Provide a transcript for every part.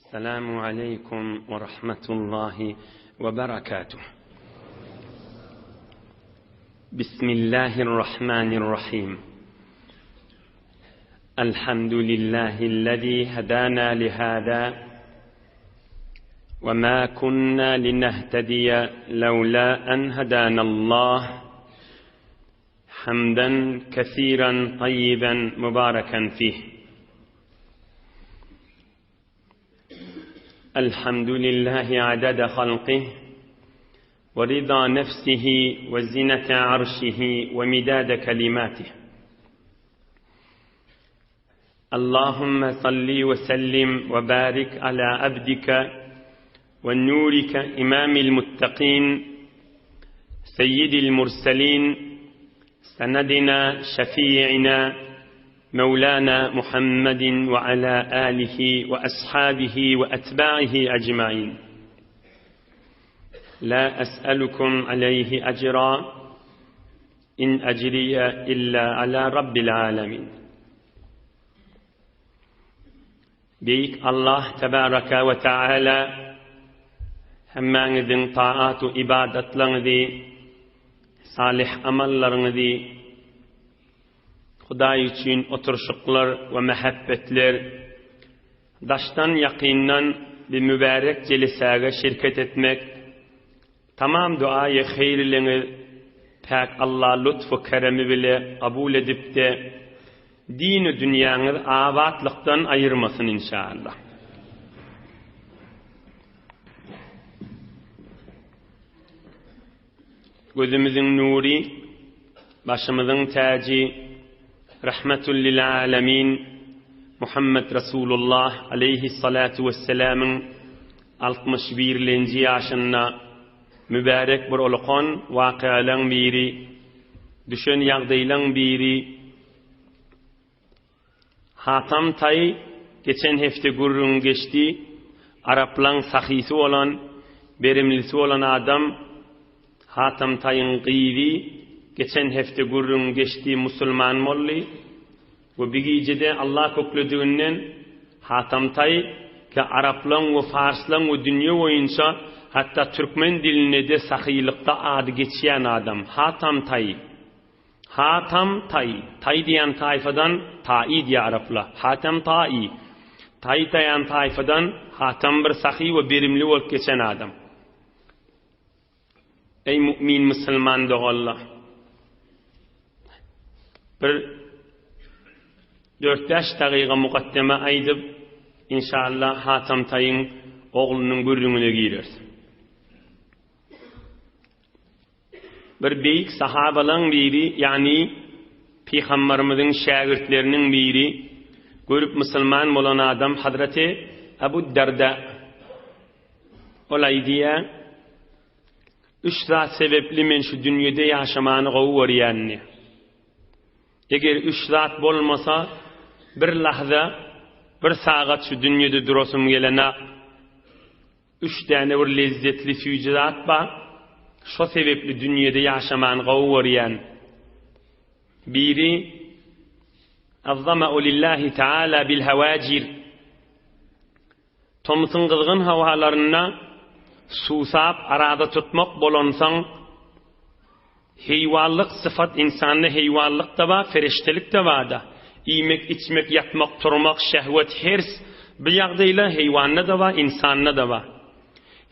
Esselamu aleýkum we rahmetullahi we berekatuh. Bismillahirrahmanirrahim. Elhamdülillahi'llezî hedâna lihâdâ ve mâ kunnâ linehtediye levlâ en hedânallah. Hamden kesiren tayyiben mübareken fih. الحمد لله عدد خلقه ورضا نفسه وزنة عرشه ومداد كلماته اللهم صل وسلم وبارك على عبدك ونورك إمام المتقين سيد المرسلين سندنا شفيعنا مولانا محمد وعلى آله وأصحابه وأتباعه أجمعين لا أسألكم عليه أجرا إن أجري إلا على رب العالمين Beýik Allah tebaraka we taala hemmäňiziň taat we ybadatlaryňyzy, salyh amallaryňyzy Hudaý üçin oturyşyklar we mähebbetler, daşdan ýakyndan bir mübärek jelesäge şirket etmek, Tamam duaýy heýrliňiz päk Alla lutfu keremi bile kabul edipde dini dünýäňiz abatlykdan aýyrmasyn inşallah. Gözümiziň nury, başymyzyň täji, Rahmetul lil alemin Muhammed Resulullah aleýhissalatu wessalamyň 61-lenji ýaşynda mübärek bir ulukan wakyalaň biri, düşen ýagdaýlaň biri, Hatam Taý geçen hepde gürrüňi geçdi, araplaň sahysy bolan, berimlisi bolan adam, Hatam Taýyň gyzy geçen hepde gürrüňi geçdi, musulman boldy we bir gijede Allah köklediginden Hatam Taý ki araplaň we farslaň we dünýe boýunça hatda türkmen dilinde-de sahylykda ady geçýän adam, Hatam Taý. Hatam Taý, Taý diýen taýfadan Taý diýýär araplar. Hatam Taý. Taý diýen taýfadan Hatam bir sahy we berimli bolup geçen adam. Eý mu'min musulman doganlar! Bir dört-bäş dagyga mukaddeme aýdyp, inşallah Hatam Taýyň oglunyň gürrüňine gireris. Bir beýik sahabalaň biri, ýagny Pygambarymyzyň şägirtleriniň biri, görüp musulman bolan adam Hazreti Abu Darda ol aýdýar, Üç zat sebepli men şu dünýede ýaşamany gowy görýän diýýär. Eger üç zat bolmasa, bir lahza, bir sagat şu dünýede durasym gelenak. Üç däne bir lezzetli süýji zat bar. Şo sebepli dünýede ýaşamany gowy görýän. Biri, Az-zama'u lillahi ta'ala bil hawajir. Tomsuň gyzgyn howalarynda susap araza tutmak bolansoň, Heýwanlyk syfat ynsanda heýwanlyk-da bar, ferişdelik-de bar-da. Iýmek, içmek, ýatmak, turmak, şehwet, hers, bu ýagdaýlar heýwanda-da bar, ynsanda-da bar.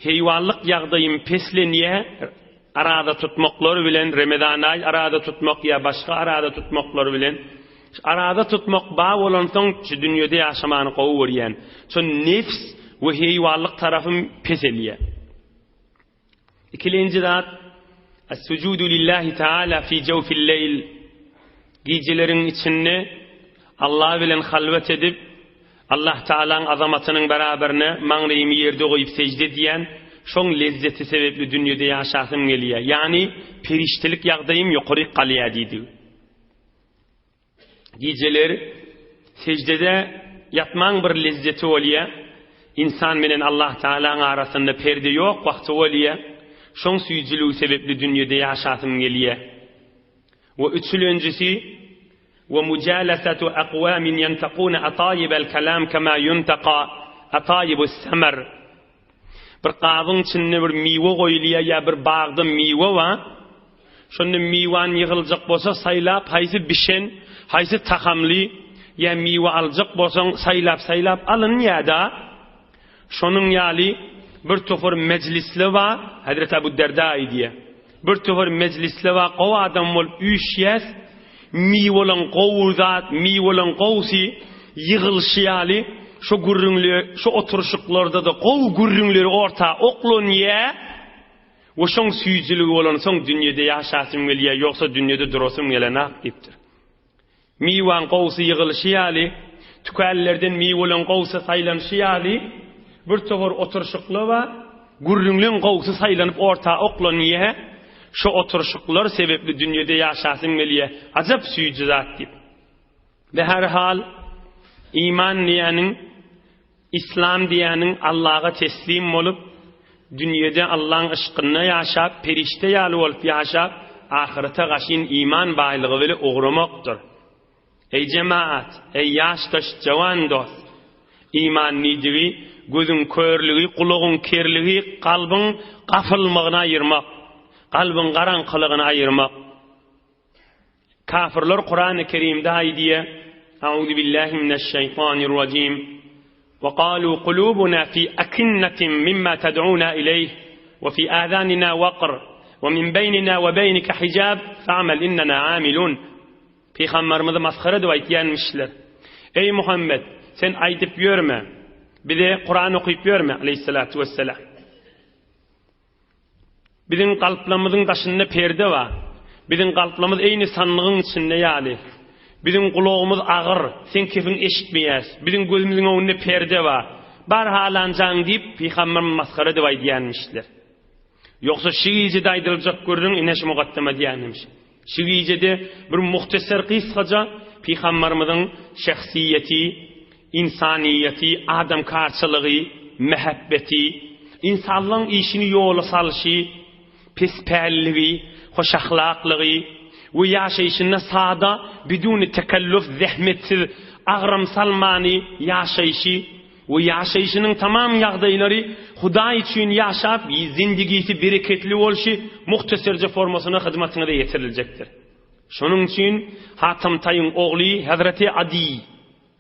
Heýwanlyk ýagdaýym peslenýär, araza tutmaklar bilen, Remezan aý araza tutmak ýa başga araza tutmaklar bilen. Araza tutmak bar bolansoň, şu dünýede ýaşamany gowy görýän. Şo nefs we heýwanlyk tarapym peselýär. Ikilenji zat, Es-sujudu lillahi taala fi jawfil leýl. Gijeleriň içinde Allah bilen halwat edip, Allah Taalaň azamatynyň beraberine maňlaýymy ýerde goýup sežde edýän, şoň lezzeti sebäpli dünýede ýaşasym gelýär. Ýagny perişdelik ýagdaýym ýokaryk galýar diýdi. Gijeler seždede ýatmaň bir lezzeti bolýar. Ynsan bilen Allah Tagalaň arasynda perde ýok wagty bolýar. Şoň süýjüligi sebepli dünýede ýaşasym gelýär. We üçülenjisi, Ve mujalasatu akwamin ýentakuna ataýibel kelam kema ýuntaka. Ataýybu semer. Bir gabyň içinde bir miwe goýulýar ýa bir bagda miwe bar. Şonda miwany ýygyljak bolsa saýlap haýsy bişen, haýsy tagamly ýa miwe aljak bolsaň saýlap-saýlap alynýar-da. Şonuň ýaly bir topar mejlisle bar, Hezreti Abu Derda aýdýar. Bir topar mejlisle bar, gowy adam bolup üýşýäs, miweleň gowy zat, miweleň gowusy ýygylyşy ýaly şo gürrüňle, şo oturyşyklarda-da gowy gürrüňleri orta oklanýar we şoň süýjüligi bolansoň dünýede ýaşasym gelýär, ýogsa dünýede durasym gelenak diýipdir. Miwaň gowusy ýygylyşy ýaly, tükänlerden miweleň gowusy saýlanyşy ýaly, bir topar oturyşyklar bar, gürrüňleň gowusy saýlanyp orta oklanýa, şo oturyşyklar sebepli dünýede ýaşasym gelýä, ajap süýji zat diýip. Be-her-hal, iman diýýäniň Yslam diýýäniň Allaha teslim bolup, dünýede Allaň yşkynda ýaşap, perişde ýaly bolup ýaşap, ahyrete gaşyn iman baýlygy bile ugramakdyr. Eý jemaat, eý ýaşdaş jawan dost! Iman diýdigi, gözüň körlügi, gulagyň kerligi, kalbyň gafylmagyny aýyrmak, kalbyň garaňkylygyny aýyrmak. Kafirler Kurany Kerimde aýdýar, Auzu billahi mineşşeýtanirrajim. We galu kulubuna fi akinnatin mimma tad'una ileyh we fi azanina waqr we min beýnina we beýnike hijab fa'mal innena amilun. Pygamberimizi masgara edip aýtýanmyşlar. Eý Muhammed, sen aýdyp ýörme. Bize Kuran okyp ýörme, aleyhissalatu vesselam. Biziň kalplarymyzyň daşynda perde bar. Biziň kalplarymyz eýni sandygyň içinde ýaly. Biziň gulagymyz agyr, seň kefiň eşitmeýäs. Biziň gözümiziň öňünde perde bar. Bar halanjaň diýip, pygamberimiz masgara edip aýdýanmyşlar. Ýogsa şu gijede aýdyljak gürrüň ine şu mugaddama diýýänimş. Şu gijede bir muhteser gysgaja pygamberimiziň şahsyýeti, Ynsanyýeti, adamkarçylygy, mähebbeti, ynsanlaryň işini ýola salşy, pespälligi, hoşahlaklygy we ýaşaýşynda sada, biduni tekelluf, zähmetsiz, agram salmany ýaşaýşy we ýaşaýşynyň tamam ýagdaýlary Hudaý üçin ýaşap, zindigisi bereketli bolşy muhteserje formasynda hyzmatyňyza ýetiriljekdir. Şonuň üçin Hatam Taýyň ogly Hezreti Adiý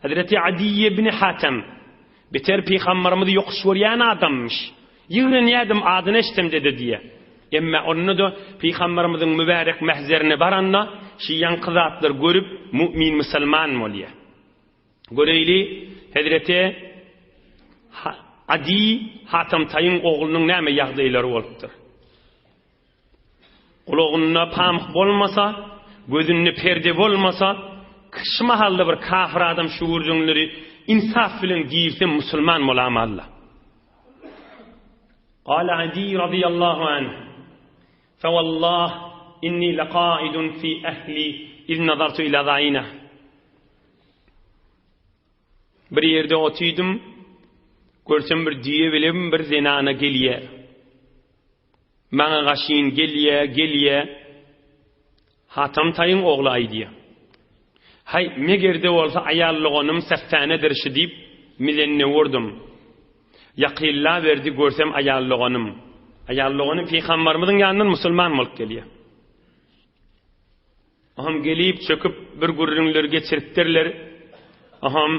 Hezreti Adiý ibn Hatem, beter pygambarymyzy ýokuş görýän adammyş. Ýigrenýärdim adyny eşdemde-de diýýär. Emme onda-da pygambarymyzyň mübärek mähzerine baranda şi ýaňky zatlary görüp mu'min musulman bolýar. Göreýli Hezreti Adiý Hatem Taýyň oglunyň näme ýagdaýlary bolupdyr. Gulagynda pamyk bolmasa, gözünde perde bolmasa, şu mahalda bir kafir adam şu gürrüňleri insaf bilen girse musulman bolamazla. Gala Adi radiyallahu anh, Fewallah inni laqaidun fi ehli iz nazartu ila zaina. Bir ýerde otydym, görsem bir düýe bilen bir zenana gelýär. Maňa gaşyn gelýä, gelýä. Hatam Taýyň ogly aýdýa. Haý, meger-de bolsa aýal doganym Säfänedir şi diýip, mizenine urdum. Ýakynlaberdi, görsem aýal doganym. Aýal dogany pygambarymyzyň ýanyndan musulman bolup gelýä. Oham gelip çöküp bir gürrüňler geçiripdirler. Oham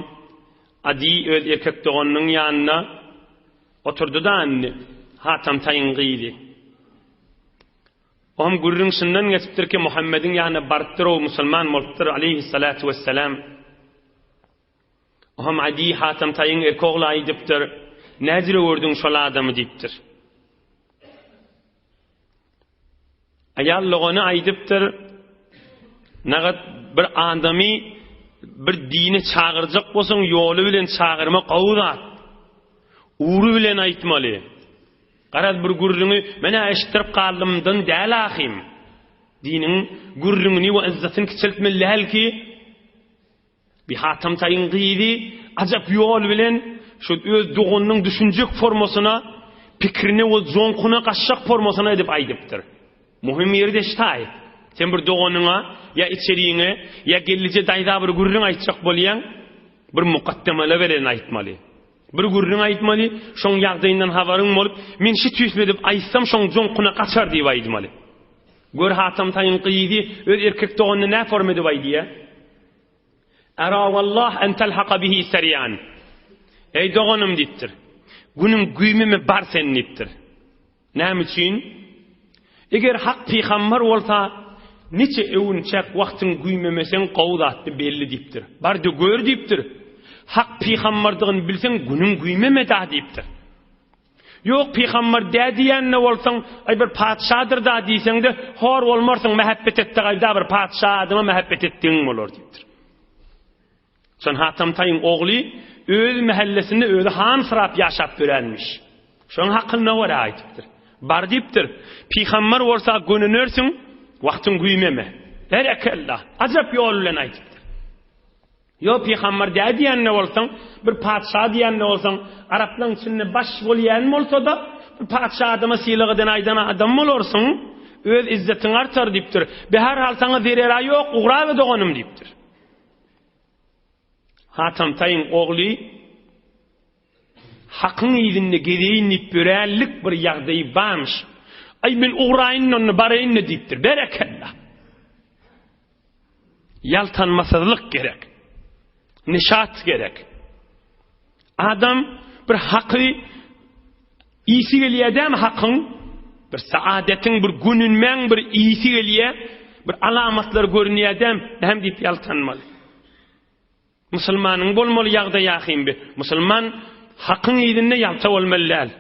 Adi öz erkek doganynyň ýanyna Oturdy-da indi, Hatam Taýyň gyzy. Oňam gürrüň şundan geçipdir ki, Muhammediň ýanyna barypdyr, o musulman bolupdyr, aleýhissalatu wessalam. Oňam Adi Hatam Taýyň erki ogly aýdypdyr, Näjüre gördüň şol adamy diýipdir. Aýal dogany aýdypdyr, Nagat bir adamy bir dine çagyrjak bolsaň, ýoly bilen çagyrmak gowy zat. Ugry bilen aýtmaly. Garaz bir gürrüňi men-ä eşitdirip galdymdan däl ahym. Diniň gürrüňini we yzzatyny kiçeltmeli däl ki, Bi Hatam Taýyň gyzy ajap ýol bilen şu öz doganynyň düşünjek formasyna, pikirine we zoňkuna gaçjak formasyna edip aýdypdyr. Muhim ýeri-de ştaý. Sen bir doganyňa ýa içeriňe ýa gelnije daýza bir gürrüň aýtjak bolýaň, bir mukaddemele bilen aýtmaly. Bir gürrüň aýtmaly, şoň ýagdaýyndan habaryň bolup, men şi tüýsli edip aýtsam şoň joňkuna gaçar diýip aýdmaly. Gör Hatam Taýyň gyzy öz erkek doganyna nä form edip aýdýa? Ara wallah en telhaka bihi serian. Eý doganym diýipdir. Günüň güýmeme bar sen diýipdir. Näme üçin? Eger hak pygambar bolsa, niçe öwünçäk wagtyň güýmemeseň gowy zatdy belli diýipdir. Bar-da gör diýipdir. Hak pygambardygyny bilseň günüň güýmeme-da diýipdir. Ýok pygambar dä diýende bolsaň, aý bir patyşadyr-da diýseň-de, hor bolmarsyň, mähebbet etdigaý-da bir patyşa adama mähebbet etdigiň bolar diýipdir. Şon Hatam Taýyň ogly öz mähellesinde özi hansyrap ýaşap ýörenmiş. Şoň hakylyna görä aýdypdyr. Bar diýipdir. Pygambar bolsa gönünersiň, wagtyň güýmeme. Berekella! Ajap ýol bilen aýdypdyr. Ýo pygambar dä diýende bolsaň, bir patyşa diýende bolsaň, araplaň içinde baş bolýan bolsa-da, bir patyşa adama sylag eden aýdan adam bolarsyň, öz izzetiň artar diýipdir. Be her hal saňa zerera ýok, ugrabe doganym diýipdir. Hatam Taýyň ogly Hakyň yzynda gezeýin diýip ýöränlik bir ýagdaýy barmyş. Aý men ugraýyn onda baraýyn-da diýipdir. Berekella. Ýaltanmasyzlyk gerek. Nişat gerek. Adam bir haky isi gelýär dämi hakyň? Bir saadetiň, bir gününmäň bir isi gelýär, bir alamatlar görünýär dämi? Näme diýip ýaltanmaly? Musulmanyň bolmaly ýagdaýy ahym bi. Musulman hakyň yzynda ýalta bolmaly däl.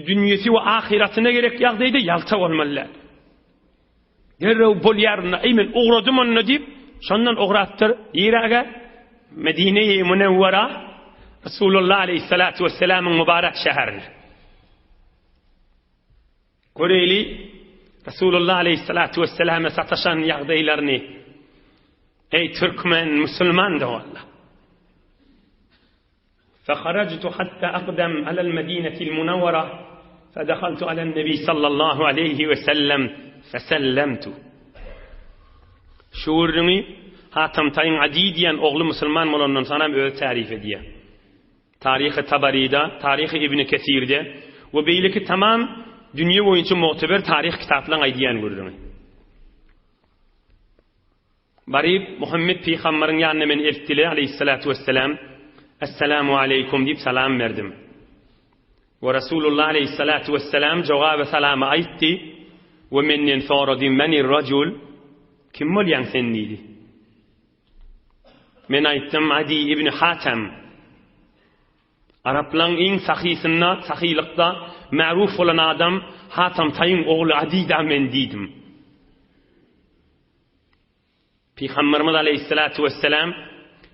Dünýesi we ahyratyna gerek ýagdaýda ýalta bolmaly däl. Derrew bolýar onda, eý men ugradym onda diýip, şondan ugrapdyr Yraga, Medine-i Münewwera, Resulullah aleýhissalatu wesselamyň mübarek şäherine. Göreýli, Resulullah aleýhissalatu wesselama sataşan ýagdaýlaryny. Eý türkmen, musulman doganlar! فخرجت حتى أقدم على المدينة المنورة فدخلت على النبي صلى الله عليه وسلم فسلمت Şu gürrüňi Hatam Taýyň Adi diýen ogly musulman bolandan soňam özi tarif edýär. Taryhy Tabaryda, Taryhy Ibni Kesirde we beýleki tamam dünýe boýunça mu'teber taryh kitaplaryň aýdýan gürrüňi. Baryp, Muhammet pygambaryň ýanyna meni eltdile, aleýhissalatu wessalam, Essalamu aleýkum diýip salam berdim. We Resulullah aleýhissalatu wessalam jogaby salamy aýtdy we menden sorady, Menir rajul? Kim bolýaň sen diýdi. Men aýtdym, Adi ibn Hatem. Araplaň iň sahysynda, sahylykda märuf bolan adam Hatam Taýyň ogly Adi-da men diýdim. Pygamberimiz aleýhissalatu wessalam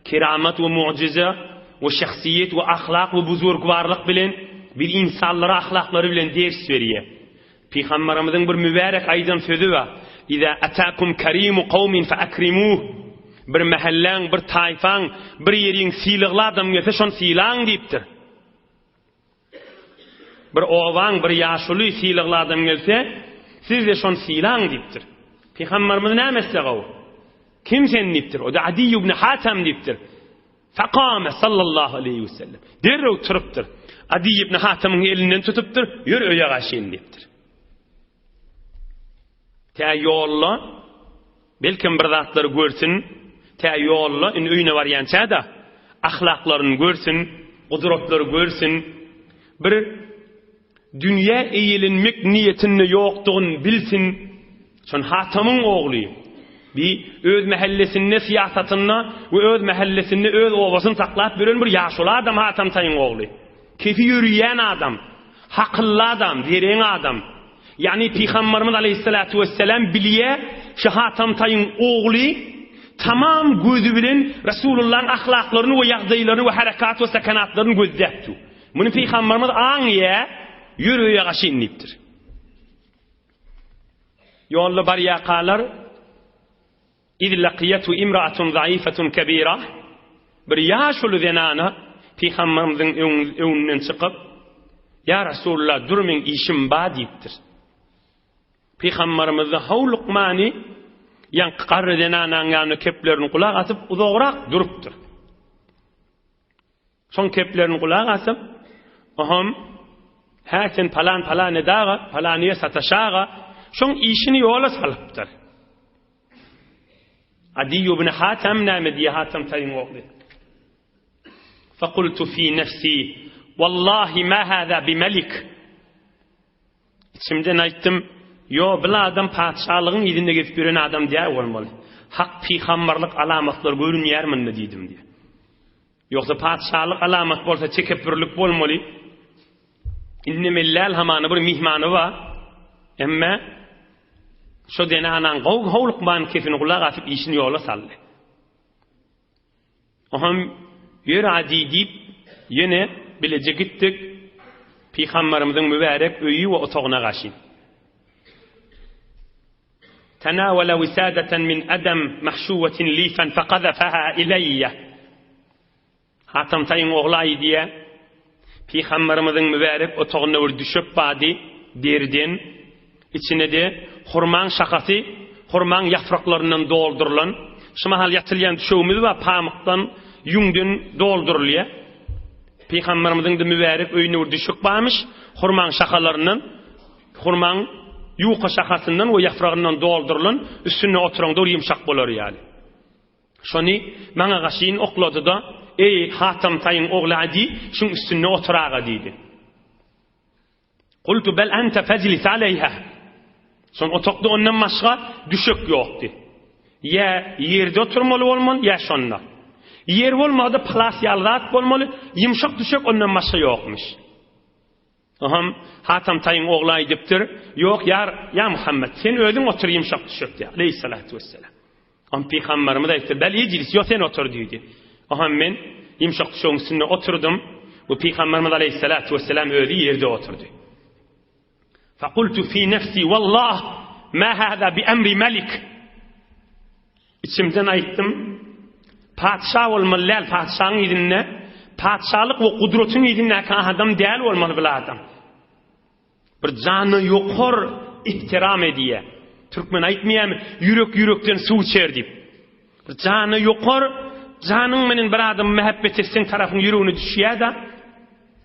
keramat we mugjyza we şahsyýet we ahlak we buzurgwarlyk bilen bir ynsanlara ahlaklary bilen ders berýär. Pygamberimiziň bir mübärek aýdan sözi bar. Iza atakum karimu kawmin fe akrimuh. Bir mähelläň, bir taýfaň, bir ýeriň sylagly adam gelse şony sylaň diýipdir. Bir obaň bir ýaşuly sylagly adam gelse, siz-de şony sylaň diýipdir. Pygamberimiz näme etse gowy? Kim sen diýipdir. O-da Adi ibn Hatam diýipdir. Fekame sallallahu aleýhi we sellem. Derrew turupdyr. Adi ibn Hatamyň elinden tutupdyr, ýör öýe gaşyn diýipdir. Tä ýolda belkem bir zatlary görsün, tä ýolda indi öýüne barýança-da ahlaklaryny görsün, gudratlary görsün, bir dünýä eýelenmek niýetinde ýokdugyny bilsin. Şon Hatamyň ogly bi öz mähellesinde syýasatynda we öz mähellesinde öz obasyny saklap ýören bir ýaşuly adam Hatam Taýyň ogly. Kefi ýörüýän adam, hakylly adam, zereň adam. Ýagny Pygambarymyz aleýhissalatu wesselam bilýä, şu Hatam Taýyň ogly tamam gözi bilen Resulullahyň ahlaklaryny we ýagdaýlaryny we herekat we sekenatlaryny gözläpdi. Muny Pygambarymyz aňýa, ýör öýe gaşyn diýipdir. Ýolda barýarkalar Iz lakiýethu imraatun zaifatun kebira Bir ýaşuly zenana Pygamberimiziň öňünden çykyp, Ýa Resulullah, dur meň işim bar diýipdir. Pygamberimiz-de howlukmany ýaňky garry zenanaň ýanyna keplerini gulak asyp uzagrak durupdyr. Şoň keplerini gulak asyp, oham, Hä, sen palan-palan edaga, palanyýa sataşaga, şoň işini ýola salypdyr. Adiý ibn Hatam näme diýýär Hatam Taýyň ogly? Fekultu fi nefsi, Wallahi ma hâzâ bimelik. Içimden aýtdym, Ýo, bil adam patyşalygyň yzynda gezip ýören adam däl bolmaly. Hak pygamberlik alamatlary görünýär munda diýdim diýýär. Ýogsa patyşalyk alamat bolsa tekepbürlik bolmaly. Indi Mellal hamana bir myhmany bar. Emme şo zenanaň gowy howlukman kefini gulak asyp işini ýola saldy. Oham ýör adi diýip ýene bileje gitdik. Pygamberimiziň mübärek öýi we otagyna gaşy. Tenawala wisadatan min adam mahşuwatin lifan faqazafaha ileýe. Hatam Taýyň ogly aýdýar, Pygamberimiziň mübärek otagynda bir düşek bardy, deriden, içine-de hurmaň şahasy, hurmaň ýapraklaryndan doldurylan. Şu mahal ýatylýan düşegimiz bar, pamykdan, ýüňden doldurylýar. Pygamberimiziň-de mübärek öýünde bir düşek barmyş, hurmaň şahalaryndan. Hurmaň ýuka şahasyndan we ýafragyndan doldurylan, üstünde oturaňda bir ýumşak bolar ýaly. Şony maňa gaşyn oklady-da, Eý, Hatam Taýyň ogly Adi, şuň üstünde oturaga diýdi. Kultu bel ente fejlis aleýha. Şol otagda ondan başga düşek ýokdy. Ýa ýerde oturmaly bolmaly, ýa şonda. Ýer bolmady, palas ýaly zat bolmaly, ýumşak düşek ondan başga ýokmuş. Oňam Hatam Taýyň ogly aýdypdyr, Ýok, ýar, ýa Muhammet, sen özüň otur ýumşak düşekde, aleýhissalatu wesselam. Oňam pygamberimiz aýtdy, Bel ijlis, ýok, sen otur diýdi. Oňam men ýumşak düşegiň üstünde oturdym we pygamberimiz aleýhissalatu wesselam özi ýerde oturdy. Fekultu fi nefsi, Wallah, ma hada bi emri melik. Içimden aýtdym, Patyşa bolmaly däl, patyşaň yzynda, patyşalyk we gudratyň yzyndaky adam däl bolmaly bul adam. Bir jana ýokar ihtiram edýär. Türkmen aýtmaýarmy, ýürek ýürekden suw içer diýip. Bir jana ýokar, janyň menen bir adam mähebbet etseň tarapyň ýüregine düşýär-de.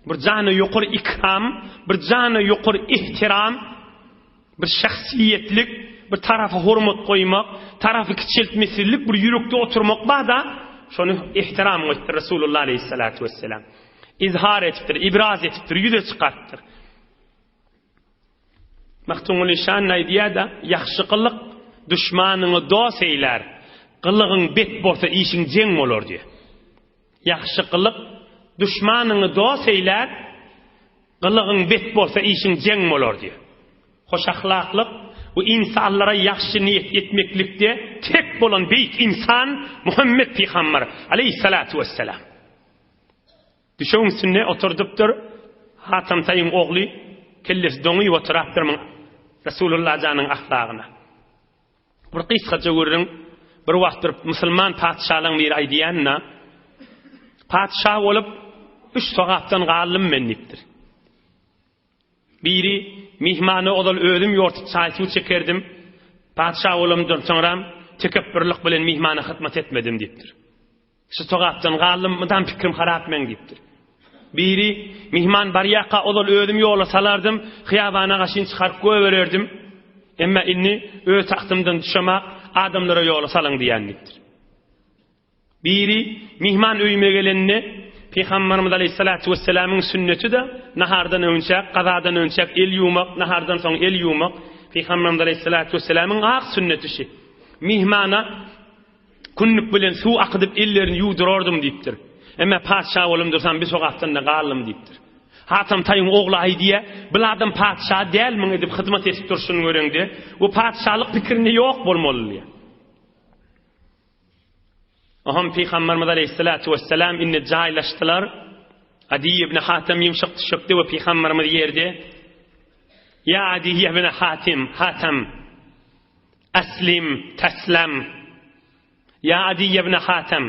Bir jana ýokar ikram, bir jana ýokar ihtiram. Bir şahsyýetlik, bir tarapa hormat goýmak, tarapy kiçeltmesizlik bir ýürekde oturmak bar-da, şony ihtiram goýupdyr Resulullah aleýhissalatu wesselam. Izhar edipdir, ibraz edipdir, ýüze çykarypdyr. Magtymguly şan aýdýar-da, ýagşy gylyk duşmanyňy dost eýlär, gylygyň bet bolsa işiň jeň bolar diýýär. Ýagşy gylyk duşmanyňy dost eýlär, Gylygyň bet bolsa işiň jeň bolar diýýär. Hoşahlaklyk we ynsanlara ýagşy niýet etmeklikde tek bolan beýik ynsan Muhammet pygamber aleýhissalatu wesselam. Düşegiň üstünde oturdypdyr. Hatam Taýyň ogly kellesi doňup oturapdyr muň Resulullah janyň ahlagyna. Bir gysgaça gürrüň, bir wagt bir musulman patyşalaň biri aýdýan-da, Patyşa bolup, üç sogapdan galdym men diýipdir. Biri, myhmana ozal özüm ýortup çaý-suw çekerdim, patyşa bolamdan soňram tekepbürlik bilen myhmana hyzmat etmedim diýipdir. Şu sogapdan galdym, mydam pikrim harap meň diýipdir. Biri, Myhman barýarka ozal özüm ýola salardym, hyýabana gaşyn çykaryp goýbererdim. Emma indi öz tagtymdan düşemak, adamlara ýola salyň diýýän diýipdir. Biri, Myhman öýüme gelende, Pygamberimiz aleýhissalatu wessalamyň sünneti-de nahardan öňçäk, gazadan öňçäk el ýuwmak, nahardan soň el ýuwmak. Pygamberimiz aleýhissalatu wessalamyň ak sünneti şi. Myhmana Kündük bilen suw akydyp ellerini ýuwdurardym diýipdir. Emma patyşa bolum dursam bir sogapdan-da galdym diýipdir. Hatam Taýyň ogly aýdýar, Bil adam patyşa däl muň edip hyzmat edip durşuny göreňde, bu patyşalyk pikirinde ýok bolmaly diýýär. Oňam Pygamberimiz aleýhissalatu wessalam indi jaýlaşdylar. Adiý ibn Hatam ýumşak düşekde we Pygamberimiz ýerde. Ýa Adiý ibn Hatim, Hatam. Eslim, teslem. Ýa Adiý ibn Hatem.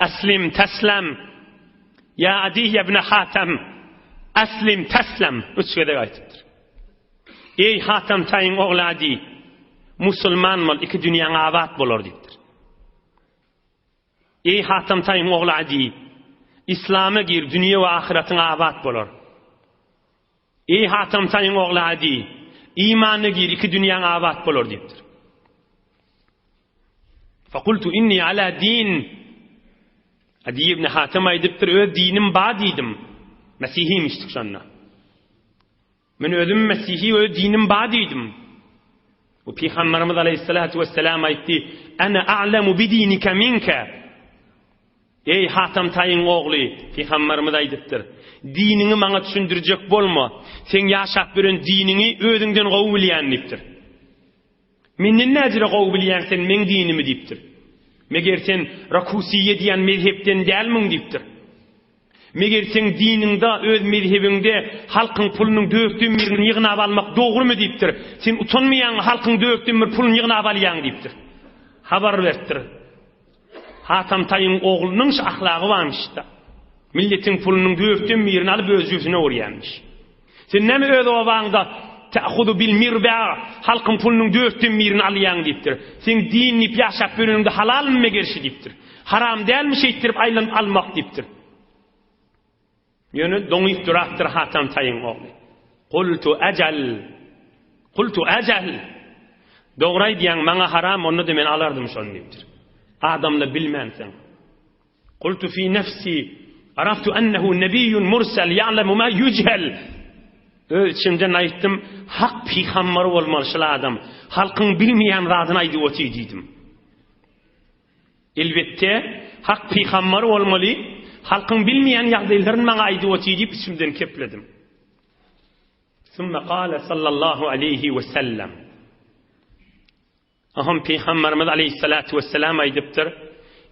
Eslim, teslem. Ýa Adiý ibn Hatem. Eslim, teslem. Üç gezek aýdypdyr. Eý Hatem Taýyň ogly Adiý, musulman bol, iki dünýäň abat bolar diýipdir. Eý Hatam Taýyň ogly Adi! Islama gir, dünýe we ahyratyň abat bolar. Eý Hatam Taýyň ogly Adi, imana gir, iki dünýäň abat bolar diýipdir. Fakultu inni ala din. Adi ibn Hatam aýdypdyr, öz dinim ba diýdim. Mesihimişdik şonda. Men özüm mesihi, öz dinim ba diýdim. Bu Pygamberimiz aleyhissalatu vesselam aýtdy, Ana a'lemu bi dinika minka. Eý Hatam Taýyň ogly, Pygamberimiz aýdypdyr, diniňi maňa düşündirjek bolma, seň ýaşap ýören diniňi özüňden gowy bilýän diýipdir. Menden näjüre gowy bilýäň sen meň dinimi diýipdir. Meger sen Rakusiýe diýen mezhepden dälmiň diýipdir. Meger seň diniňde, öz mezhebiňde halkyň pulunyň dörtden birini ýygnap almak dogrumy diýipdir. Sen utanmaýaňmy halkyň dörtden bir puluny ýygnap alýaň diýipdir. Habar beripdir. Hatam Taýyň oglunyň şu ahlagy barmyş-da. Milletiň pulunyň dörtden birini alyp öz jübsüne urýarmyş. Sen näme öz obaňda Ta'hudu bil mirba halkyň pulunyň dörtden birini alýaň diýipdir. Seň din diýip ýaşap ýöreniňde halalmy meger şi diýipdir. Haram dälmi şeýtdirip aýlanyp almak diýipdir. Ýöne doňyp durapdyr Hatam Taýyň ogly. Kultu ajal. Kultu ajal. Dogry aýdýaň, maňa haram, onda-da men alardym şony diýipdir. Adamla bilmänsiň. Kultu fi nefsi, araftu ennehu nebiyyun mursel ya'lemu ma yujhel. Öz içimden aýtdym, hak pygamber bolmaly şul adam. Halkyň bilmeýän zadyny aýdyp otyr diýdim. Elbetde, hak pygamber bolmaly, halkyň bilmeýän ýagdaýlaryny maňa aýdyp otyr diýip içimden kepledim. Sümme gale sallallahu aleýhi we sellem. Aham Pygamberimiz aleýhissalatu wesselam aýdypdyr,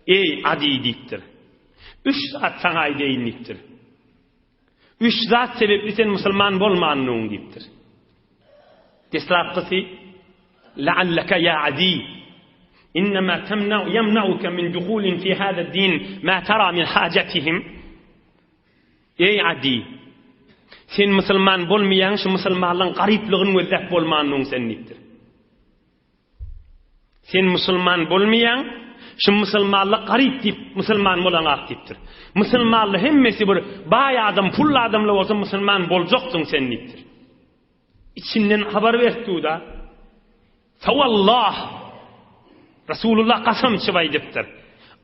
Eý, Adi diýipdir. Üç zat saňa aýdaýyn diýipdir. Üç zat sebäpli sen musulman bolmandyň diýipdir. Deslapkysy, La'allaka ýa Adi, innema temna'u ýemna'uke min duhulin fi hada din ma tara min hajatihim. Eý Adi, sen musulman bolmaýaň, şu musulmanlaryň garyplygyny gözläp bolmandyň sen diýipdir. Sen musulman bolmaýaň, şu musulmanlar garyp diýip musulman bolaňak diýipdir. Musulmanlar hemmesi bir baý adam, pully adamlar bolsa musulman boljaksyň sen diýipdir. Içinden habar beripdi-da. Fawallah! Resulullah kasam içip aýdypdyr.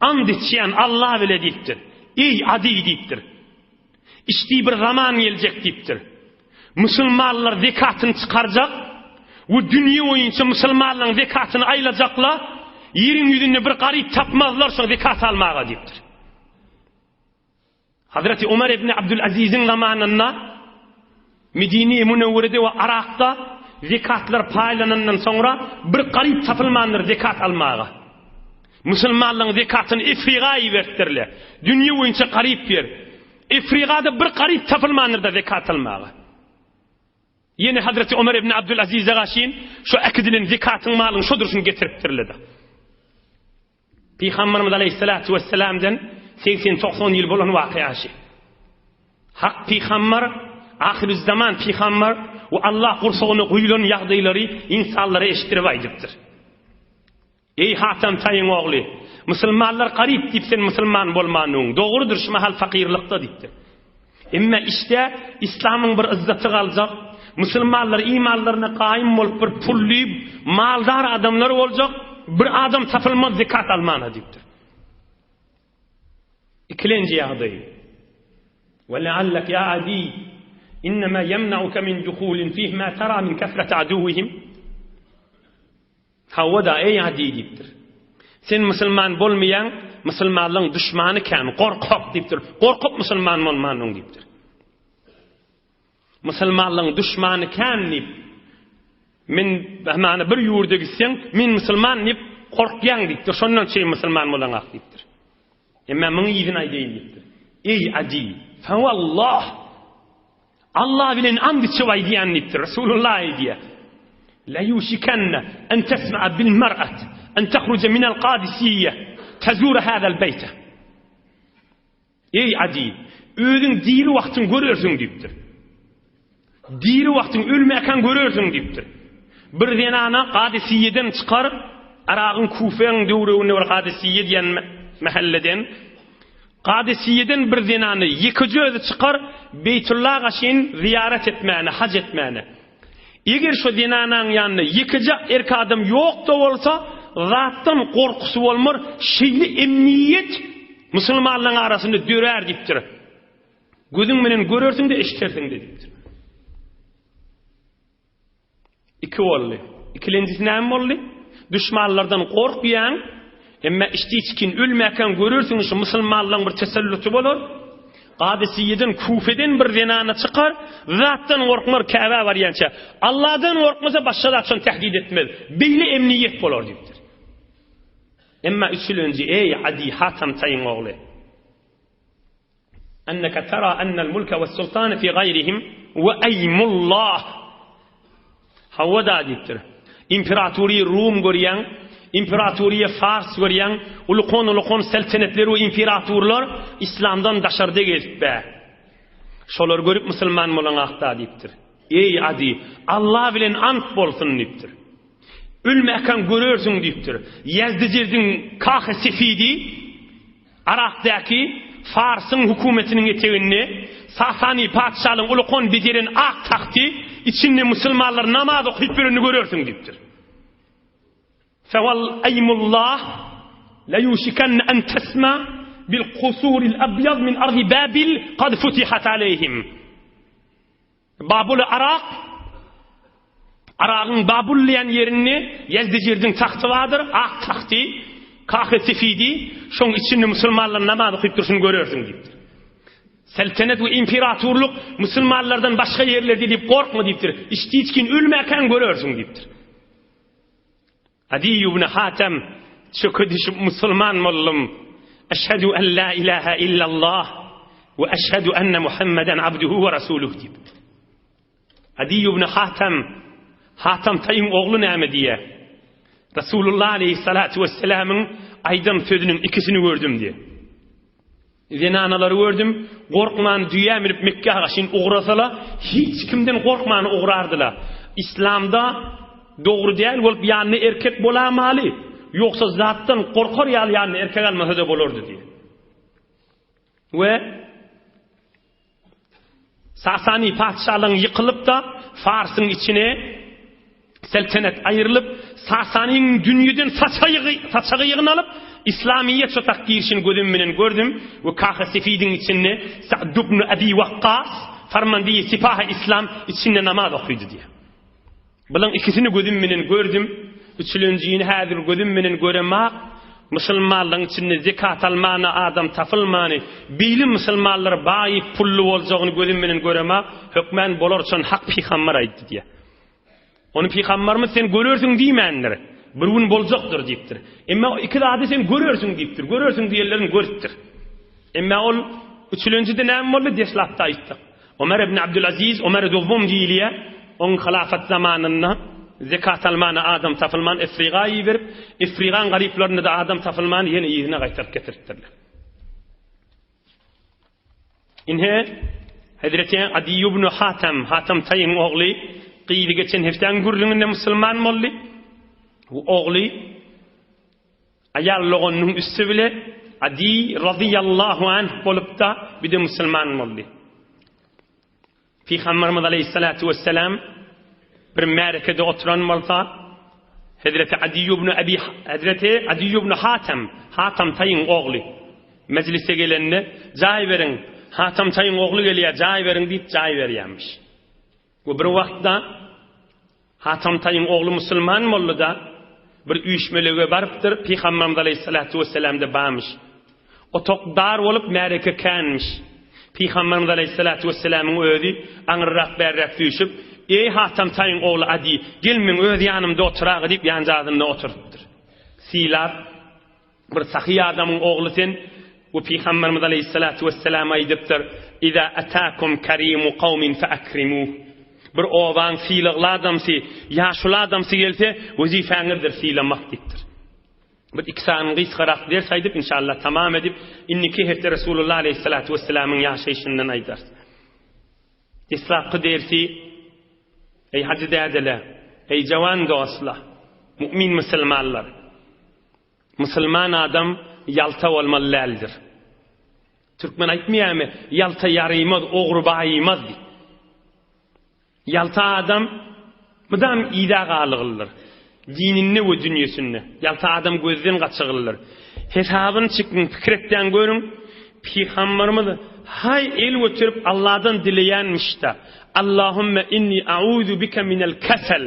And içýän Allah bile diýipdir. Eý Adi diýipdir. Içdi bir zaman geljek diýipdir. Musulmanlar zekatyny çykarjak we dünýe boýunça musulmanlaryň zekatyny aýlajaklar, ýeriň ýüzünde bir garyp tapmazlar şo zekat almaga diýipdir. Hazreti Omar ibn Abdülaziziň zamanynda Medine-i Münewwerede we Arakda zekatlar paýlanandan soňra bir garyp tapylmandyr zekat almaga. Musulmanlaryň zekatyny Efriga iberipdirler. Dünýe boýunça garyp ýer. Efrigada bir garyp tapylmandyr-da zekat almaga. Ýene Hazreti Omar ibn Abdülazize garşyn şu äkidilen zekatyň malyny şo durşuny getiripdirler-de. Pygamberimiz aleýhissalatu wesselamdan 80-90 ýyl bolan wakyýa şi. Hak pygamber, ahyrüzzaman pygamber we Allah gursagyna guýlan ýagdaýlary insanlara eşitdirip aýdypdyr. Eý Hatam Taýyň ogly, musulmanlar garyp diýip sen musulman bolmanyň, dogrudyr şu mahal fakyrlykda diýipdir. Emma işde islamyň bir yzzaty galjak, musulmanlar imanlaryna gaýym bolup bir pully, maldar adamlar boljak, bir adam tapylmaz zekat almana diýipdir. Ikilenji ýagdaý. Ve leallek ya Adi, innema yemnauke min duhulin fih ma tara min kesreti aduwihim. Hawa-da, eý Adi diýipdir. Sen musulman bolmaýaň, musulmanlaryň duşmany kän, gorkak diýipdir. Gorkup musulman bolmandyň diýipdir. Musulmanlaryň duşmany kän diýip, men hamana bir ýurda gitseň, men musulman diýip gorkýaň diýipdir. Şondan üçin musulman bolaňak diýipdir. Emma muň yzyny aýdaýyn diýipdir. Eý Adi, fawallah Allah bilen and içip aýdýan diýipdir. Resulullah aýdýar. La yushikanna an tasma'a bil mar'at an takhruja min al-Qadisiyya tazur hada al-bayt. Eý Adi, özüň diri wagtyň görersiň diýipdir. Diri wagtyň ölmäkäň görersiň diýipdir. Bir zenana Kadisiýeden çykar, Yragyň Kufeň döwreginde bir Kadisiýe diýen mähelleden. Kadisiýeden bir zenany ýekeje özi çykar Beýtulla gaşyn zyýarat etmäne, haj etmäne. Eger şo zenanaň ýanynda ýekeje erk adam ýok-da bolsa, zatdan gorkusy bolmar, şeýle emniýet musulmanlaryň arasynda dörär diýipdir. Gözüň bilen görersiň-de, eşitersiň-de diýipdir. Iki boldy. Ikilenjisi näme boldy? Duşmanlardan gorkýaň, emma içdi-içgin ölmäkäň görersiň şu musulmanlaryň bir teselluty bolar. Kadysiýeden, Kufeden bir zenana çykar, zatdan gorkmar Käbä barýança. Alladan gorkmasa başga zat şony tehdit etmez. Beýle emniýet bolar diýipdir. Emma üçülenji, eý Adi Hatam Taýyň ogly. Enneke tera ennel mulke we sultane fi gaýrihim we eýmullah. Hawa-da diýipdir. Imperatoryýa Rum görýäň, imperatoryýa Fars görýäň, ulukon-ulukon seltenetler we imperatorlar islamdan daşarda gezip bä. Şolary görüp musulman bolaňakda diýipdir. Eý Adi, Allah bilen ant bolsun diýipdir. Ölmäkäň görersiň diýipdir. Ýazdyjerdiň Kahy Sefidi Arakdaky Farsyň hökümetiniň eteginde Sasany patyşalygyň ulkan bejeren ak tagty içinde musulmanlar namaz okyp ýörenini görersiň diýipdir. Fewal aýmullah la yushikanna an tasma bil kusuril abyad min ardi Babil kad futihat aleyhim. Babul Arak, Aragyň Babul diýen ýerinde Ýezdijirdiň tagty bardyr, ak tagty, Kahy Sefidi, şoň içinde musulmanlar namaz okyp durşuny görersiň diýipdir. Seltenet we imperatorlyk musulmanlardan başga ýerlerde diýip gorkma diýipdir. Içdi-içgin ölmäkäň görersiň diýipdir. Adiý ibn Hatem, Çöke düşüp musulman boldum. Eşhedü en la ilahe illallah we eşhedü enne Muhammeden abduhu we rasuluh diýip. Adiý ibn Hatem, Hatam Taýyň ogly näme diýýär? Rasulullah aleyhissalatu vesselamyň aýdan sözüniň ikisini gördüm diýýär. Zenanalary gördüm, gorkman düýä münüp Mekgä gaşyn ugrasala, hiç kimden gorkman ugrardylar. Islamda dogry däl bolup ýanynda erkek bolamaly, ýogsa zatdan gorkar ýaly ýanyna erkek almasa-da bolardy diýýär. We Sasany patyşalygyň ýykylyp-da, Farsyň içine seltenet aýrylyp, Sasanyň dünýeden saçagy saçagy ýygnalyp, Islamyýet şo tak girişini gözüm bilen gördüm we Kahy Sefidiň içinde Sa'd ibn Abi Wakkas farmandeýi Sipahy Islam içinde namaz okydy diýýär. Bulaň ikisini gözüm menen gördüm, üçülenjini häzir gözüm menen göremak, musulmanlaryň içinde zekat almana adam tapylmany, beýle musulmanlar baýyp pully boljagyny gözüm menen göremak, hökmän bolar şony hak pygambar aýtdy diýýär. Ony pygambarymyz sen görersiň diýmändir. Bir gün boljakdyr diýipdir. Emma o iki zady sen görersiň diýipdir. Görersiň diýenlerini görüpdir. Emma ol üçülenjide näme boldy? Deslapda aýtdyk. Omar ibn Abdulaziz, Omar Dowwum diýilýär, oň hylafat zamanynda zekat almana adam tapylman Efriga iberip, Efrigaň garyplarynda-da adam tapylman ýene yzyna gaýtaryp getiripdirler. Ine, Hezreti Adi ibn Hatam, Hatam Taýyň ogly, gyzy geçen hepdäň gürrüňinde musulman boldy. Bu ogly Aýal doganynyň üsti bile Adi razyýallahu anh bolupda bir-de musulman boldy. Pygamberimiz aleýhissalatu wesselam bir märekede oturan bolsa, Hezreti Adi ibn Abi Hezreti Adi ibn Hatam, Hatam Taýyň ogly mejlise gelende, jaý beriň, Hatam Taýyň ogly gelýär, jaý beriň diýip jaý berýärmiş. We bir wagtda Hatam Taýyň ogly musulman boldy-da, bir üýşmelege barypdyr, Pygamberimiz aleýhissalatu wesselam-da barmyş. Otag dar bolup, märeke känmiş. Pygamberimiz aleýhissalatu wesselamyň özi aňyrrak-bärräk süýşüp, Eý, Hatam Taýyň ogly Adi, gel meň öz ýanymda oturaga diýip, ýanjazynda oturypdyr. Sylap. Bir sahy adamyň ogly sen we Pygamberimiz aleýhissalatu wesselam aýdypdyr, Iza atakum karimu kawmin fe akrimuh. Bir obaň sylagly adamsy, ýaşuly adamsy gelse, wezipä-ňizdir sylamak diýipdir. Bir iki sany gysgarak ders aýdyp, inşallah tamam edip, indiki hepde Resulullah aleýhissalatu wesselamyň ýaşaýşyndan aýdarys. Deslapky dersi, Eý hajy dädeler, eý jawan dostlar, mu'min musulmanlar! Musulman adam ýalta bolmaly däldir. Türkmen aýtmaýarmy, Ýalta ýarymaz, ogry baýymaz diýip. Ýalta adam mydam yza galygyldyr. Dininde we dünýesinde. Ýalta adam gözden gaçygyldyr. Hesabyny çekiň, pikir etýän görüň, Pygamberimiz haý el göterip Allahdan dileýänmiş-de, Allahümme inni auzu bike minel kesel.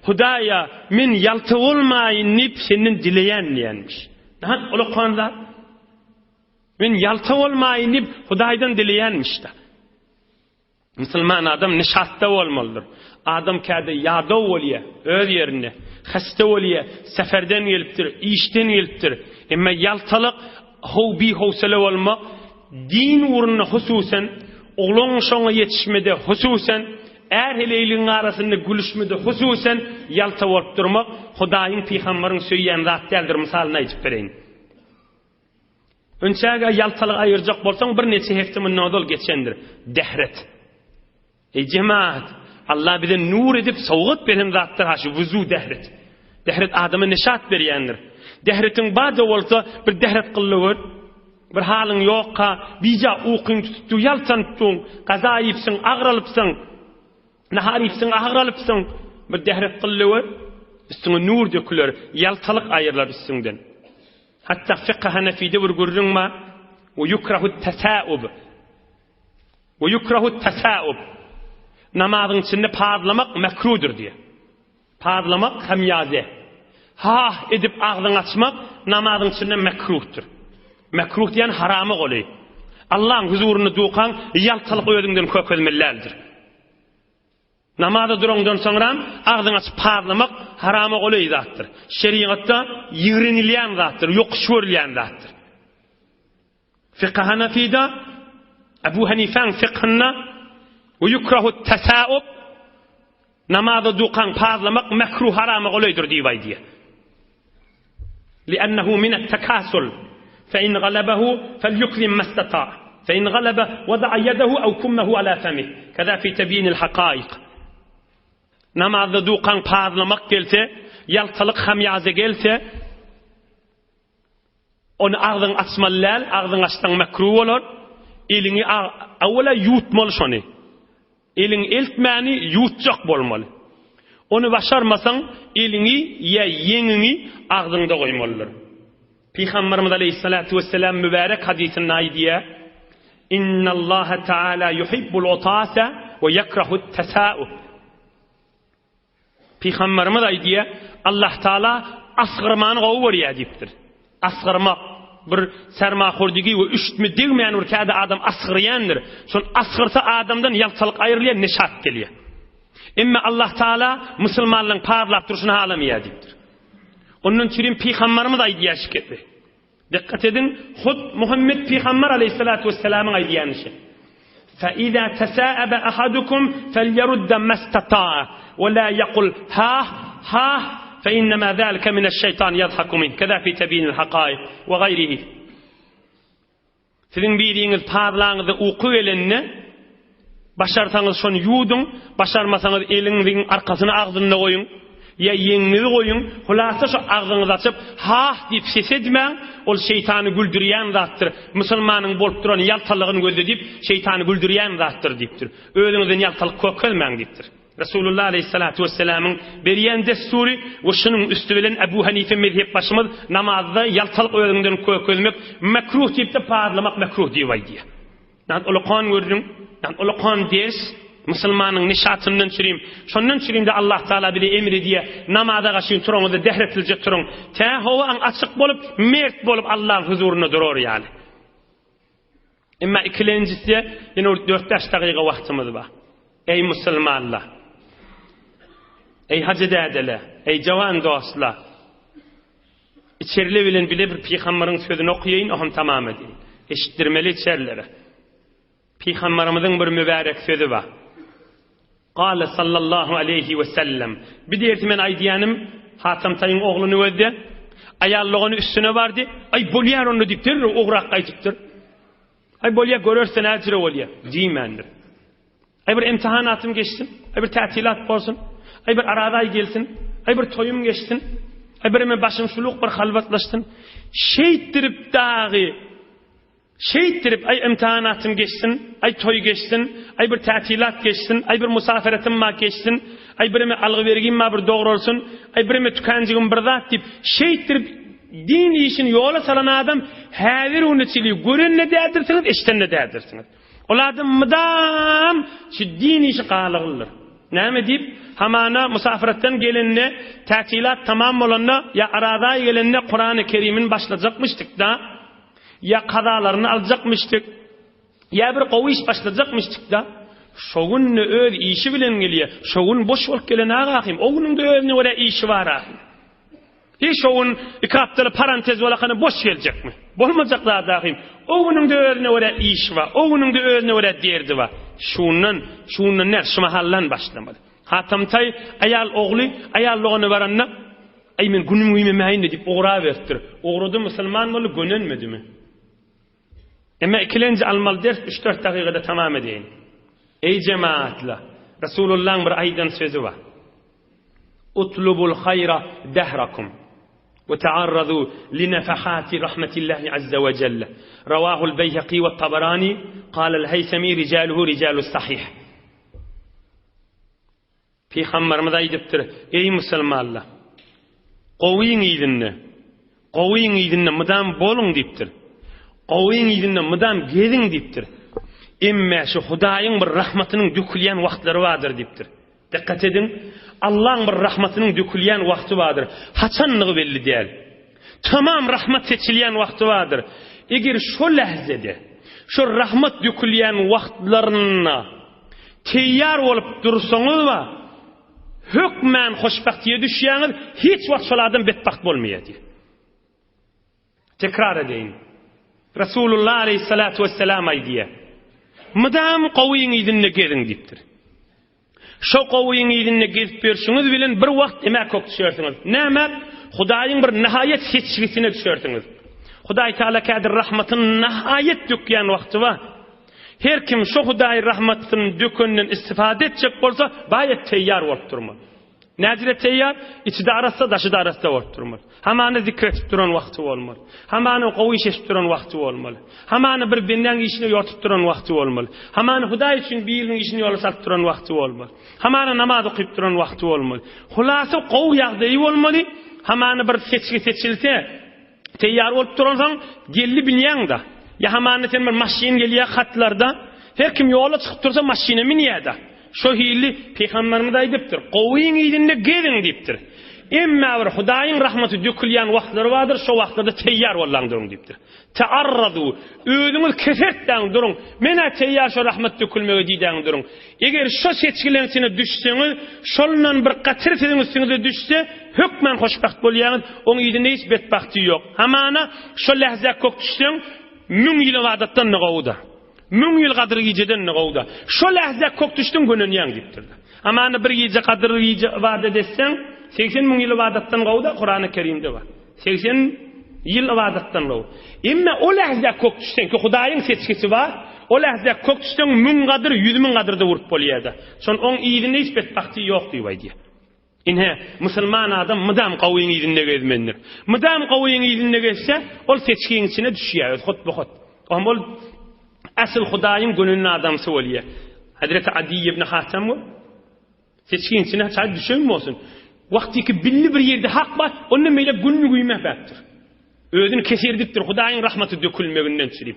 Hudaýa, men ýalta bolmaýyn diýip senden dileýän diýenmiş. Nähak ulakan zat. Men ýalta bolmaýyn diýip Hudaýdan dileýänmiş-de. Musulman adam nişatda bolmalydyr. Adam käde ýadaw bolýar, öz ýerinde, hasta bolýar, seferden gelipdir, işden gelipdir. Emma ýaltalyk, how bihowsele bolmak, din ugrunda hususan, oglan şoňa ýetişmede hususan, är-heleýligiň arasynda gülüşmede hususan ýalta bolup durmak Hudaýyň, pygambaryň söýýän zat däldir mysalyny aýdyp bereýin. Önçäge ýaltalygy aýyrjak bolsaň bir neçe hepde mundan ozal geçendir. Dähret. Eý jemaat, Allah bize nur edip sowgat beren zatdyr ha şu wuzu dähret. Dähret adama neşat berýändir. Dähretiň bar-da bolsa bir dähret kylda gör. Bir halyň ýokka, bija ukyň tutupdy, ýaltanyp duň, gaza iýipsiň, agralypsyň. Nahar iýipsiň, agralypsyň. Bir dähret kylda gör. Üstüňe nur döküler, ýaltalyk aýrylar üstüňden. Hatda fykh Hanefide bir gürrüň bar, Ve yukrahu tesaub. Ve yukrahu tesaub. Namazyň içinde pazlamak mekrudyr diýýär. Pazlamak hamýaze. Hah edip agzyňy açmak namazyň içinde mekruhdyr. Mekruh diýen harama goly. Allaň huzurynda dukaň ýaltalyk özüňden kökezmeli däldir. Namaza duraňdan soňram agzyňy açyp pazlamak harama golaý zatdyr. Şerigatda ýigrenilýän zatdyr, ýokuş görülýän zatdyr. Fykh Hanafida Ebu Hanifäň fykhynda we yukrahu tasaub namaza dukaň pazlamak mekruh harama golaýdyr diýip aýdýar. Li'ennehu minettekâsul, fe in galebehu felyukzim mesteta'a, fe in galebe wada'a yedehu ew kummehu alâ femih, kezâ fî tebyînil hakâik. Namazda dukaň pazlamak gelse, ýaltalyk hamýaza gelse, ony agzyňy açmaly däl, agzyňy açsaň mekruh bolar, eliňi awwala ýuwutmaly şony. Eliňi eltmäni ýuwutjak bolmaly. Ony başarmasaň, eliňi ýa ýeňiňi agzyňda goýmalydyr. Pygamberimiz aleýhissalatu wesselam mübärek hadysynda aýdýar, Innallaha taala yuhibbul utasa we yekrahut tesaub. Pygamberimiz aýdýar, Allah Taala asgyrmany gowy görýär diýipdir. Asgyrmak bir sermahordigi we üşütme degmeýän bir käde adam asgyrýandyr. Şol asgyrsa adamdan ýaltalyk aýrylýar, neşat gelýär. Emma Allah Taala musulmanlaryň pazlap durşuny halamaýar diýipdir. Ondan çürim pygamberimiz aýdýar şu gepi. Dikkat ediň, hut Muhammet pygamber aleýhissalatu wessalamyň aýdýan işi. Fe-izâ tesâebe ahadukum felyerudde mestata'a we lâ yekul hâh, hâh, fe-innemâ zâlike mineşşeýtan yadhaku minh, kezâ fî tebînil hakaik we gaýrihi. Siziň biriňiz pazlaňyzda uky gelende, başarsaňyz şony ýuwduň, başarmasaňyz eliňiziň arkasyny agzynda goýuň, ýa ýeňiňizi goýuň, hulasa şo agzyňyzy açyp, hah diýip ses edmäň, ol şeýtany güldürýän zatdyr, musulmanyň bolup duran ýaltalygyny gözle diýip, şeýtany güldürýän zatdyr diýipdir. Özüňizden ýaltalyk kökezmäň diýipdir. Resulullah aleýhissalatu wesselamyň berýän dessury we şunuň üsti bilen Ebu Hanife mezhepbaşymyz namazda ýaltalyk özüňden kökezmek mekruh diýip-de pazlamak mekruh diýip aýdýar. Näme ulakan gürrüň, näme ulakan ders, musulmanyň nişatyndan çürim. Şondan çürim-de Allah Taala bize emr edýär, namaza gaşyn turaňyzda dähretlije turuň. Tä howaň açyk bolup, mert bolup Allaň huzurynda durar ýaly. Emma ikilenjisi, ýene bir dört-bäş dagyga wagtymyz bar. Eý musulmanlar! Eý hajy dädeler! Eý jawan dostlar! Içerili bilen bile bir pygambaryň sözüni okaýyn, oňam tamam edeýin. Eşitdirmeli içerilere. Pygambarymyzyň bir mübärek sözi bar. Gale sallallahu aleýhi we sellem. Bir dersi men aýdýanym, Hatam Taýyň ogluny gözde. Aýal dogany üstüne bardy. Aý bolýar onda diýip derrew ograk gaýdypdyr. Aý bolýar görerse näjüre bolýar diýmändir. Aý bir imtihanatym geçsin, aý bir tätilat bolsun, aý bir arazaý gelsin, aý bir toýum geçsin, aý bir eme başym şuluk bir halwatlaşsyn. Şeýtdirip dagy. Şeýtdirip, aý imtihanatym geçsin, aý toý geçsin, aý bir tätilat geçsin, aý bir musaferetim bar geçsin, aý bireme algy-bergim bar bir dogralsyn, aý bireme tükenjigim bir zat diýip, şeýtdirip din işini ýola salan adam häzir güne çenli gören-de däldirsiňiz, eşiden-de däldirsiňiz. Ol adam mydam şu din işi galyglydyr. Näme diýip, hamana musafiratdan gelende, tätilat tamam bolanda ýa arazaý gelende Kurany Kerimini başlajakmyşdyk-da, Ýa kazalaryny aljakmyşdyk, ýa bir gowy iş başlajakmyşdyk-da. Şo gün-de öz işi bilen gelýär. Şo gün boş bolup gelen agahym, o günüň-de özüne görä işi bar ahym. Hiý, şo gün iki hapdaly parantez bolakana boş geljekmi? Bolmajak zat ahym. O günüň-de özüne görä işi bar, o günüň-de özüne görä derdi bar. Şundan, şundan däl, şu mahaldan başlamaly. Hatamtaý aýal ogly, aýal dogany baranda, Aý men günüm güýmemäýin-de diýip ugraberipdir. Ugrady musulman boldy, gönenmedimi? Emma ikilenji almaly ders üç-dört dakykada tamam edeýin. Eý jemaatla, Resulullahyň bir aýdan sözi bar. Utlubul haýra dehrakum we ta'arrazu li nefahati rahmetillahi azza we jelle. Rawahul Beýhaki we Tabarani, kalel Heýsemi rijaluhu rijalus sahih. Pygamberimiz aýdypdyr, Eý musulmanlar! Gowyň yzynda, gowyň yzynda mydam boluň diýipdir. Gowyň yzynda mydam geziň diýipdir. Emme şu Hudaýyň bir rahmatynyň dökülýän wagtlary bardyr diýipdir. Dikkat ediň, Allaň bir rahmatynyň dökülýän wagty bardyr. Haçanlygy belli däl. Tamam rahmat seçilýän wagty bardyr. Eger şo lähzede, şo rahmat dökülýän wagtlarynda Teýýar bolup dursaňyz we hökmän hoşbagtyýa düşýäňiz, hiç wagt şol adam betbagt bolmaýar diýýär. Tekrar edeýin. Resulullah aleyhissalatu vesselam aýdýar. Mydam gowyň yzynda geziň diýipdir. Şo gowyň yzynda gezip ýörşüňiz bilen bir wagt emä kök düşersiňiz. Näme? Hudaýyň bir nihaýat seçgisine düşersiňiz. Hudaý Taala kädir rahmatyny nihaýat dökýän wagty bar. Her kim şo Hudaý rahmatyny dökenden istifade etjek bolsa, baýat teýýar bolup durmaly. Näjire teýýar? Içi-de arassa, daşy-da arassa bolup durmaly. Hamana zikr edip duran wagty bolmaly. Hamana gowy iş edip duran wagty bolmaly. Hamana bir bendäň işine ýortup duran wagty bolmaly. Hamana Hudaý üçin biriniň işini ýola salyp duran wagty bolmaly. Hamana namaz okyp duran wagty bolmaly. Hulasa gowy ýagdaýy bolmaly. Hamana bir seçgi seçilse, Teýýar bolup duransoň, geldi binýäň-da. Ýa hamana sen bir maşyn gelýär hatlarda, her kim ýola çykyp dursa maşyna münýär-de. Şo hili Pygamberimiz aýdypdyr, Gowyň yzynda geziň diýipdir. Emma bir Hudaýyň rahmaty dökülýän wagtlary bardyr, şo wagtlarda teýýar bollaň duruň diýipdir. Tearradu, özüňiz kesertdäň duruň, men-ä teýýar şo rahmat dökülmege diýdäň duruň. Eger şo seçgileň içine düşseňiz, şolundan bir gatyr siziň üstüňize düşse, hökman hoşbagt bolýaňyz, oň yzynda hiç betbagty ýok. Hamana, şo lähzä kök düşseň, müň ýyl ybadatdan-da gowy-da. Müň ýyl gadyr gijeden-de gowy-da. Şo lähzä kök düşdüň, gönenýäň diýipdir-de. Hamana bir gije gadyr gije ybadat etseň, 80 müň ýyl ybadatdan gowy-da, Kurany Kerimde bar. 80 ýyl ybadatdan gowy. Emma o lähzä kök düşseň ki, Hudaýyň seçgisi bar, o lähzä kök düşseň müň gadyr, ýüz müň gadyrda urup bolýar-da. Şon oň yzynda hiç betbagty ýok diýip aýdýar. Ine, musulman adam mydam gowyň yzynda gezmelidir. Mydam gowyň yzynda gezse, ol seçgiň içine düşýär, öz hut-bu-hut. Oňa ol asyl Hudaýyň gönenli adamsy bolýar. Hazreti Adi ibn Hatam Seçgiň içine çaý düşen bolsun. Wagtyky billi bir ýerde hak bar, onda meýle gününi güýmäpäpdir. Özüni keserdipdir, Hudaýyň rahmaty dökülmeginden çürip.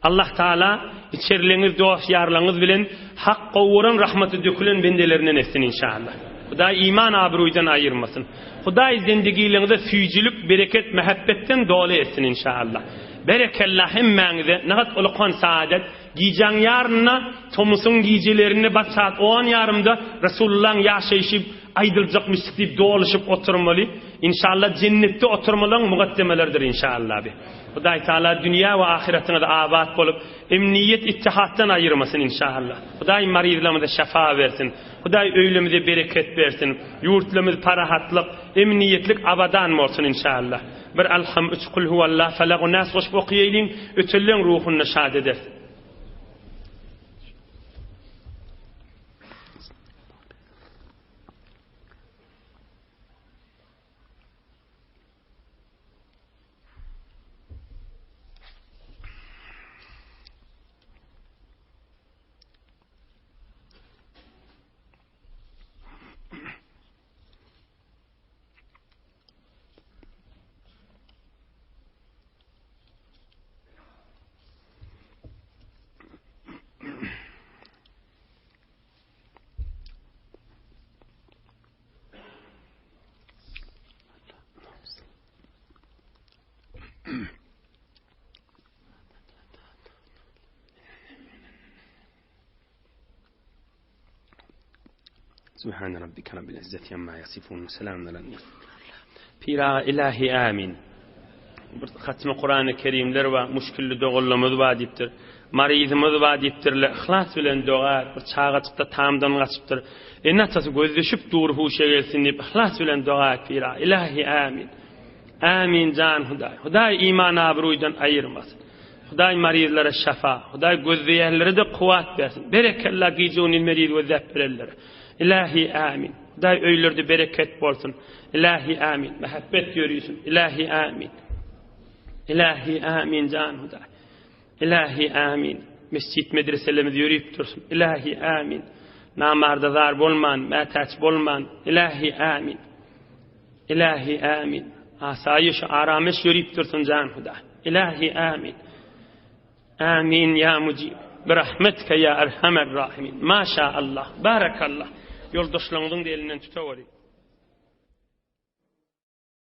Allah Taala içerileňiz dost-ýarlaryňyz bilen hak gowuran rahmaty dökülen bendelerinden etsin inşallah. Hudaý iman abruýdan aýyrmasyn. Hudaý zendigileňize süýjülik, bereket, mähebbetden doly etsin inşallah. Berekella hemmäňize nahat ulukan saadet. Gijäň ýarynda, tomusyň gijelerinde bas saat on ýarymda Resulullahyň ýaşaýşy aýdyljakmyşdyk diýip doluşyp oturmaly. Inşallah jennetde oturmalaryň mukaddemeleridir inşallah bi. Hudaý Taala dünýä we ahyratyňyz abat bolup, emniýet ittihatdan aýyrmasyn inşallah. Hudaý maryzlarymyza şefa bersin. Hudaý öýlemize bereket bersin. Ýurtlarymyz parahatlyk, emniýetlik abadan bolsun inşallah. Bir Alham, üç Kulhuwallah, Falagu, Nas goşup okaýaýlyň, ötenleň ruhuny şat ederis. Subhane rabbike rabbil izzeti amma yasifun we selamun alel murselin. Pir aga ilahi amin. Bir hatmy Kurany Kerimler bar, muşkilli doganlarymyz bar diýipdir. Maryzymyz bar diýipdirler. Yhlas bilen doga et. Bir çagajyk-da tamdan gaçypdyr. Ene-atasy gözleşip dur huşa gelsin diýip yhlas bilen doga et pir aga. Ilahi amin. Amin jan Hudaý. Hudaý iman abruýdan aýyrmasyn. Hudaý maryzlara şafa, Hudaý gözleýänlere-de kuwwat bersin. Berekella gije-gündiz meriz gözläp berenlere. Ilahi amin. Hudaý öýlerde bereket bolsun. Ilahi amin. Mähebbet ýörisin. Ilahi amin. Ilahi amin jan Hudaý. Ilahi amin. Mesjit medreselerimiz ýörüp dursun. Ilahi amin. Namarda zar bolman, mätäç bolman. Ilahi amin. Ilahi amin. Asaýyş, aramyş ýörüp dursun jan Hudaý. Ilahi amin. Amin ýa mujib. Birahmetke ýa erhamer rahimin. Maşa Allah. Barakallah. Ýoldaşlaryňyzyň elinden tutaweri.